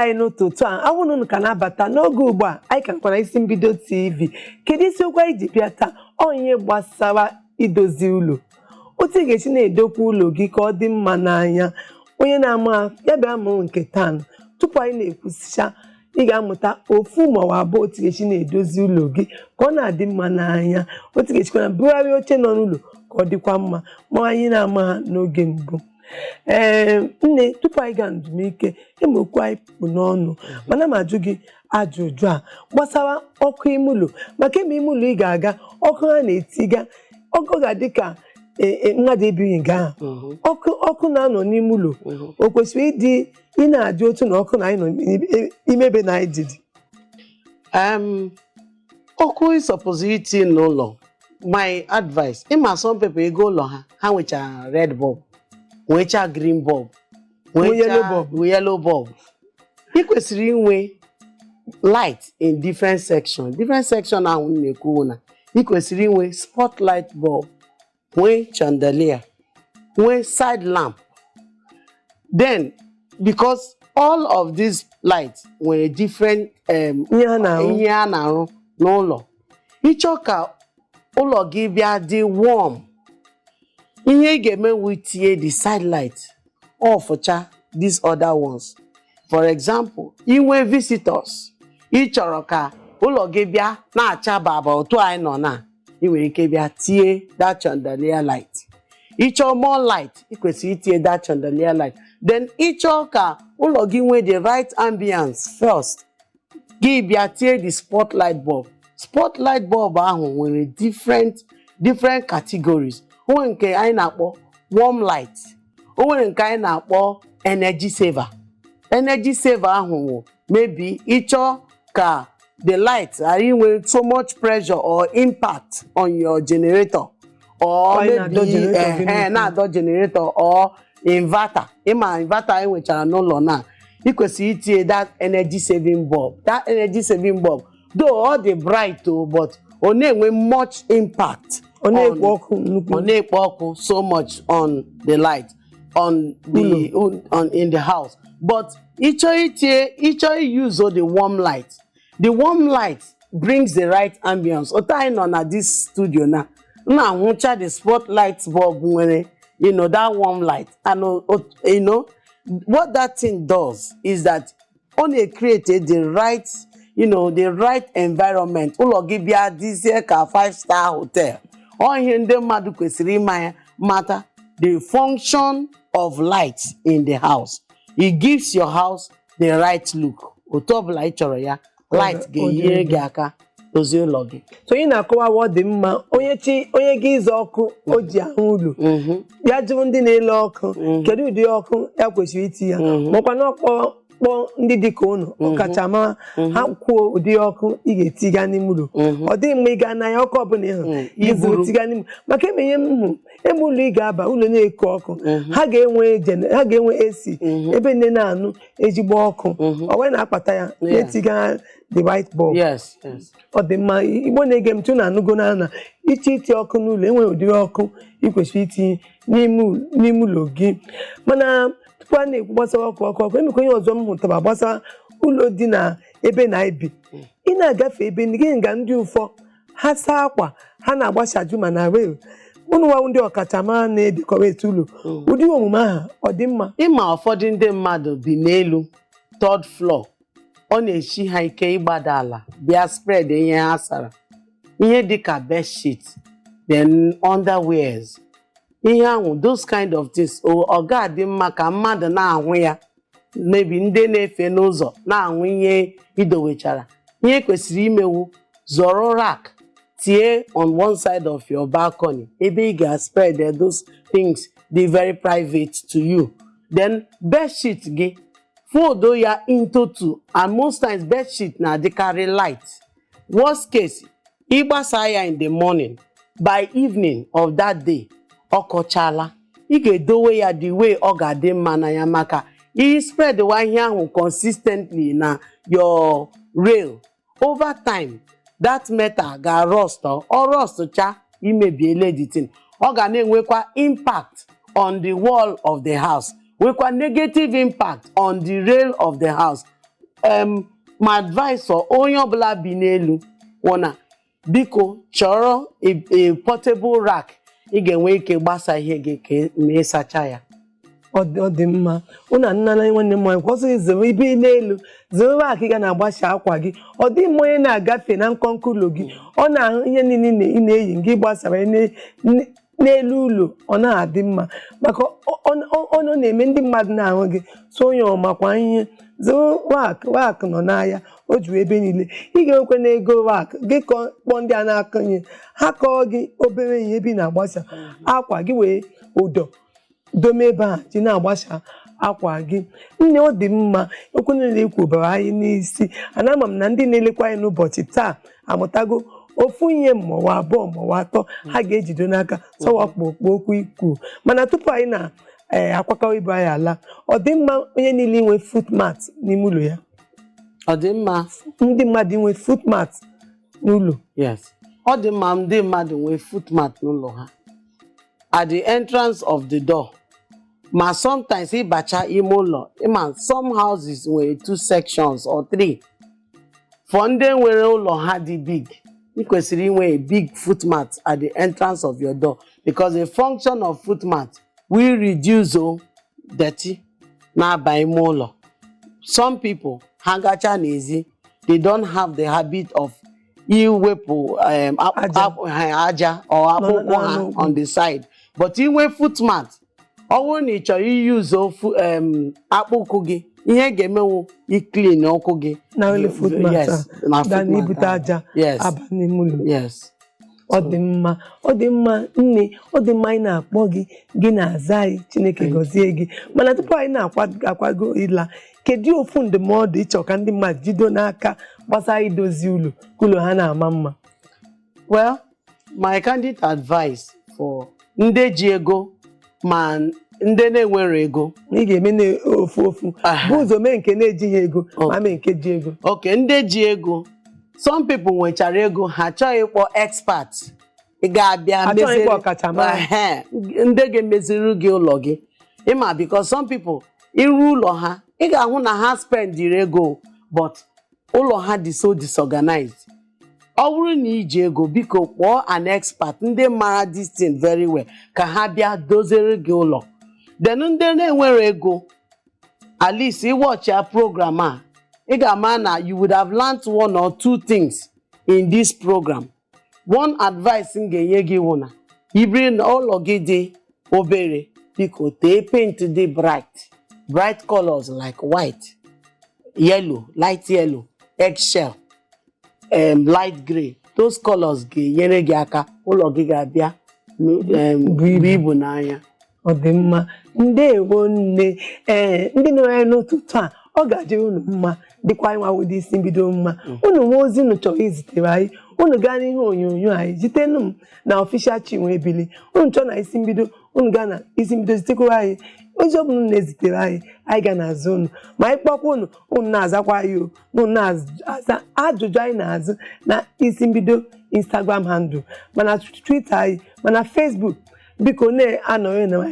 anyị n'ụtụtụ a. Ọ bụrụ na unu ka na-abata n'oge ugbu a, anyị ka nkwara Isi Mbido TV. Kedu isiokwu anyị ji bịa taa? Ọ ihe gbasara idozi ụlọ, otu ị ga-esi na-edokwa ụlọ gị ka ọ dị mma n'anya. Onye na-ama ya bịa mụrụ nke taa. Tupu anyị na-ekwusicha, ị ga-amụta ofu ma ọ bụ abụọ, otu ị ga-esi na-edozi ụlọ gị ka ọ na-adị mma n'anya, otu ị ga-esikwa na bugharịa oche nọ n'ụlọ ka ọ dịkwa mma, ma anyị na-ama ha n'oge mbụ. Ee nne, tupu anyị gaa nzumike, ịma okwu anyị kpụ n'ọnụ, mana m ajụ gị ajụjụ a gbasara ọkụ ime ụlọ, maka ime ime ụlọ ị ga-aga, ọkụ ha na-etiga, ọkụ ga-adị ka mmadụ ebighị nga ahụ. Ọkụ na-anọ n'ime ụlọ, o kwesịrị ịdị ị na-adị otu na ọkụ na anyị nọ n'ime ebe na anyị dịdị? Ọkụ ị suppose iti n'ụlọ, my advice, ịma some people, ego ụlọ ha, ha nwechara red bulb, nwechaa green bulb, nwee yellow bulb. Yellow bulb. Ị kwesịrị inwe light in different section. Different section ahụ m na-ekwu na ị kwesịrị inwe spotlight bulb, nwee chandelier, nwee side lamp. Then because all of these lights nwere different ihe ha na-arụ, ihe a na-arụ n'ụlọ. Ịchọ ka ụlọ gị bịa dị warm, ihe ị ga-eme wu tinye the side light, ọfụcha these other ones. For example, inwe visitors, ị chọrọ ka ụlọ gị bịa na-acha baba otu anyị nọ na, ị nwere ike bịa tie that chandelier light. Ịchọọ more light, ị kwesịrị itinye that chandelier light. Then ịchọọ ka ụlọ gị nwee the right ambience first, gị bịa tie the spotlight bulb. Spotlight bulb ahụ nwere different different categories. O nwere nke anyị na-akpọ warm light, o nwere nke anyị na-akpọ energy saver. Energy saver ahụ wụ maybe ịchọọ ka the light ghara inwe so much pressure or impact on your generator or Ọ na-adọ maybe generator gị nnukwu. Na-adọ generator or inverter. Ịma inverter anyị nwechara n'ụlọ na, ị kwesịrị itinye that energy saving bulb. That energy saving bulb, though ọ dị bright o, but ọ na-enwe much impact. Ọ na-ekpo ọkụ nnukwu. Ọ na-ekpo ọkụ so much on the light on the on in the house. But ịchọ itinye, ịchọ use the warm light, the warm light brings the right ambience. Otu anyị nọ na this studio na, m na-ahụcha the spotlight bulb nwere that warm light, and what that thing does is that ọ na-create the right environment. Ụlọ gị bịa dịzie ka five star hotel. Ọ ihe ndị mmadụ kwesịrị ịma ya, mata the function of light in the house. It gives your house the right look. Otu ọbụla ị chọrọ ya, light ga-enyere gị aka dozie ụlọ gị. So ị na-akọwa, ọ dị mma onye chi onye gị ịza ọkụ o ji ahụ ụlọ, ya jụrụ ndị na-ele ọkụ kedu ụdị ọkụ ya kwesịrị iti ya, makwa na ọkpọ kpọọ ndị dịka ụnụ ọkachamara, ha kwuo ụdị ọkụ ị ga-etiga n'ime ụlọ. Ọ dịghị mma ịga n'anya ọkụ ọbụla ịhụ ịzụrụ Iburu. tiga n'ime, maka eme ihe m hụ ebe ụlọ ị ga-aba, ụlọ na-eko ọkụ, ha ga-enwe AC ebe nne na-anụ ezigbo ọkụ, ọ wee na-akpata ya na-etiga the right bulb. Ọ dị mma. Igbo na-ege m tụ na anụgo na ana iche iti ọkụ n'ụlọ, enwere ụdịrị ọkụ ị kwesịrị itinye n'ime ụlọ gị. Mana tupu a na-ekwu gbasara ọkụ ọkụ ọkụ, emekwa ihe ọzọ m hụtara gbasara ụlọ dị na ebe na ebi. Ị na-agafe ebe ndị gị nga, ndị ụfọ ha saa akwa ha na-agbachaju, ma na rail. Ụnụ nwa ndị ọkachamara na-edecorate ụlọ, ụdị omume ahụ ọ dị mma? Ịma ụfọdụ ndị mmadụ bi n'elu third floor, ọ na-esi ha ike ịgbada ala bịa spread ihe ha sara, ihe dịka bedsheet, then underwears, ihe ahụ, those kind of things. Ọ ga-adị mma ka mmadụ na-ahụ ya, maybe ndị na-efe n'ụzọ na-ahụ ihe idowechara. Ihe kwesịrị imewu, zọrọ rack tie on one side of your balcony ebe ị ga-spread those things dị very private to you. Then bedsheet gị, fold ya into two, and most times bedsheet na-adịkarị light. Worst case, ịgbasa ya in the morning, by evening of that day ọ kọchala. Ị ga-edowe ya the way ọ ga-adị mma n'anya, maka i spread wa ihe ahụ consistently na your rail, over time that metal ga-rust. Ọ rust cha, imebiele the thing. Ọ ga na-enwekwa impact on the wall of the house, nwekwa negative impact on the rail of the house. My advice for onye ọbụla bi n'elu wụ na, biko, chọrọ a portable rack ị ga-enwe ike gbasa ihe gị ka ma ịsacha ya. Ọ dị mma. Ụnụ anụnana, nwanne m nwaanyị, kwọsị gị zere ibe n'elu, zere rack ị ga na-agbasa akwa gị. Ọ dị mma onye na-agafe na nkọnkọ ụlọ gị, ọ na-ahụ ihe niile ị na-eyi gị gbasara n'elu ụlọ. Ọ na-adị mma maka ọ na-eme ndị mmadụ na-ahụ gị so onye ọmakwa ihe. Zere rack. Rack nọ n'ahịa, o juru ebe niile. Ị ga-enwekwa n'ego rack gị kpọọ ndị a na-akọnye ha kọọ gị obere ihe ebe ị na-agbasa akwa gị, wee ụdọ dome ebe a ji na-agbasa akwa gị. Nne, ọ dị mma. Okwu niile ikwu bara anyị n'isi. Ana ama m na ndị na-elekwa anyị n'ụbọchị taa amụtago ofu ihe maọwa abụọ maọwa atọ ha ga-ejido n'aka sọwakpo okwu ikwu. Mana tupu anyị na akwakọ ibu anyị ala, ọ dị mma onye niile inwe footmat n'ime ụlọ ya? Ọ dị mma. Ndị mmadụ inwe footmat n'ụlọ? Yes, ọ dị mma ndị mmadụ nwee footmat n'ụlọ ha at the entrance of the door. Ma sometimes ịbacha ime ụlọ, ịma some houses nwere two sections or three. For ndị nwere ụlọ ha dị big, ị kwesịrị inwe a big footmat at the entrance of your door, because the function of footmat will reduce dirty na-aba ime ụlọ. Some people, ha gacha n'ezi, they don't have the habit of iwepụ Aja. Aja or akpụkpọ ha n'ụkwụ. on the side. But inwe footmat, ọ bụrụ na ị chọrọ iyuzu ofu akpụkwụ gị, ihe ga-emenwu iclean ụkwụ gị Na only footmat. Yes, a na than footmat ibute ahụ. aja Yes. aba n'ime ụlọ. Yes. Ọ dị mma, ọ dị mma, nne, ọ dị mma. Anyị na-akpọ gị, gị na-aza anyị. Chineke gọzie gị. Mana tupu anyị na-akwago ịla, kedu ofu ndụmọdụ ịchọ ka ndị mmadụ jido n'aka gbasara idozi ụlọ ka ụlọ ha na-ama mma? Well, my candid advice for ndị ji ego ma ndị na-enwere ego. Ị ga-eme na ofu ofu. Aha. Bụ ụzọ mee nke na-ejighị ego, ma mee nke ji ego. Okay, ndị ji ego, some people nwechara ego, ha achọghị ịkpọ expert ị ga-abịa Achọghị ịkpọ ọkachamara. Ehe, ndị ga-emeziri gị ụlọ gị, ịma, because some people iru ụlọ ha, ị ga-ahụ na ha spendiri ego, but ụlọ ha dị so disorganized. Ọ bụrụ na iji ego, biko kpọọ an expert, ndị mara this thing very well, ka ha bịa doziere gị ụlọ. Then ndị na-enwere ego, at least ịwatch ya program a, ị ga-ama na you would have learnt one or two things in this program. One advice m ga-enye gị wụ na ibiri na ụlọ gị dị obere, biko tee paint dị bright, bright colors like white, yellow, light yellow, eggshell, light grey. Those colors ga-enyere gị aka, ụlọ gị ga-abịa bụ ibu. bụ ibu n'anya. Ọ dị mma, ndeewo nne. Ee, ndị nọrọ anyị n'ụtụtụ a, ọ ga-adịrị unu mma, dịkwa anyị nwawụdị isi mbido mma. Unu nwee ozi unu chọrọ izitere anyị, unu gaa n'ihe onyonyo anyị, zitenụ m na official Chinwe Ebili. Unu chọọ na isi mbido, unu gaa na isi mbido zitekwara anyị ozi ọbụla unu na-ezitere anyị. Anyị ga na-azụ unu, ma anyị kpọkwa unu, unu na-azakwa anyị o na unu na-aza ajụjụ anyị na-azụ na isi mbido Instagram handle, mana Twitter anyị, mana Facebook. Biko na-anọrọ na anyị.